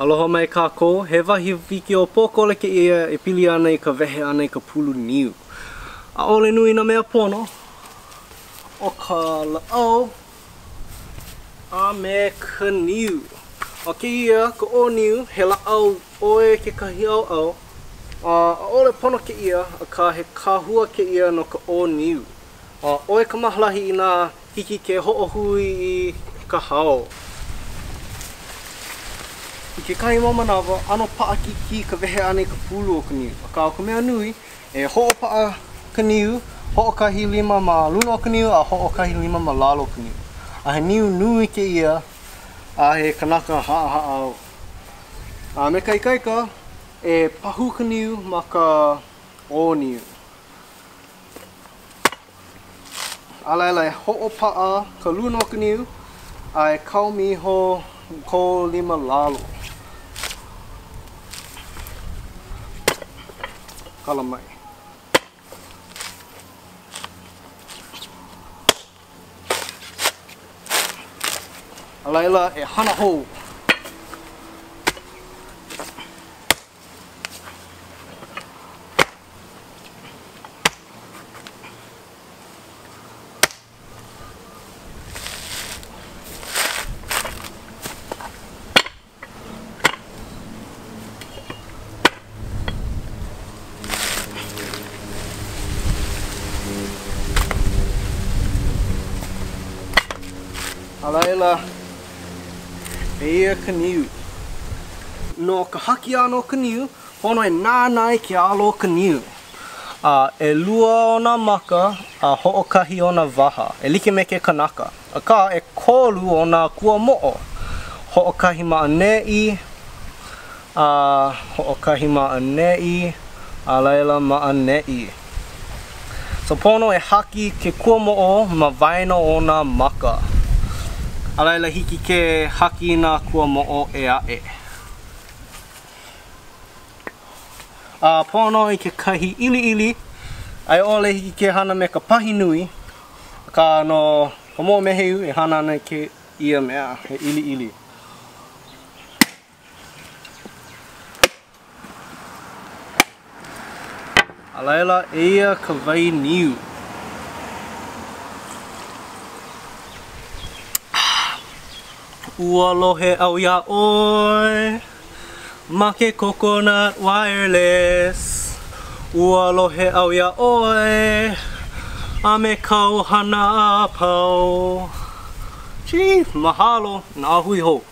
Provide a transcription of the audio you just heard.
Aloha mai kākou, he wahi wikiō pōkole kēia e pili ana i ka wehe ʻana i ka pulu niu. ʻAʻole nui nā mea pono ʻo ka lāʻau a me ka niu. ʻO kēia ka ʻō niu, he lāʻau ʻoe kekahi ʻaoʻao, a ʻaʻole pono kēia, akā he kahua kēia no ka ʻō niu. A ʻoi ka maʻalahi inā hiki ke hoʻohui i ka hao. I kekahi mau manawa, ʻano paʻakikī ka wehe ʻana i ka pulu o ka niu. Akā ʻo ka mea nui, e hoʻopaʻa ka niu, hoʻokahi lima ma luna o ka niu a hoʻokahi lima ma lalo o ka niu. A he niu nui kēia a he kanaka haʻahaʻa au. A me ka ikaika, e pahū ka niu ma ka ʻō niu. A laila e hoʻopaʻa ka luna o ka niu a e kaomi iho kou lima lalo. Kala mai. A laila e hana hou. A laila, eia ka niu. No ka haki ʻana o ka niu, Pono e nānā i ke alo o ka niu. A ʻelua ona maka a hoʻokahi ona waha, e like me ke kanaka. Akā, ʻekolu ona kuamoʻo, hoʻokahi ma ʻaneʻi, a hoʻokahi ma ʻaneʻi, a laila ma ʻaneʻi. So pono e haki ke kuamoʻo ma waena o nā maka. A laila hiki ke haki i nā kuamoʻo ʻē aʻe. A pono i kekahi ʻiliʻili, a i ʻole hiki ke hana me ka pahi nui, akā no ka moʻomeheu e hana ana i kēia mea, he ʻiliʻili. A laila, eia ka wai niu. Ua lohe au iā ʻoe ma ke Coconut Wireless Ua lohe au iā ʻoe a me kāu hana a pau Gee, mahalo, a hui hou.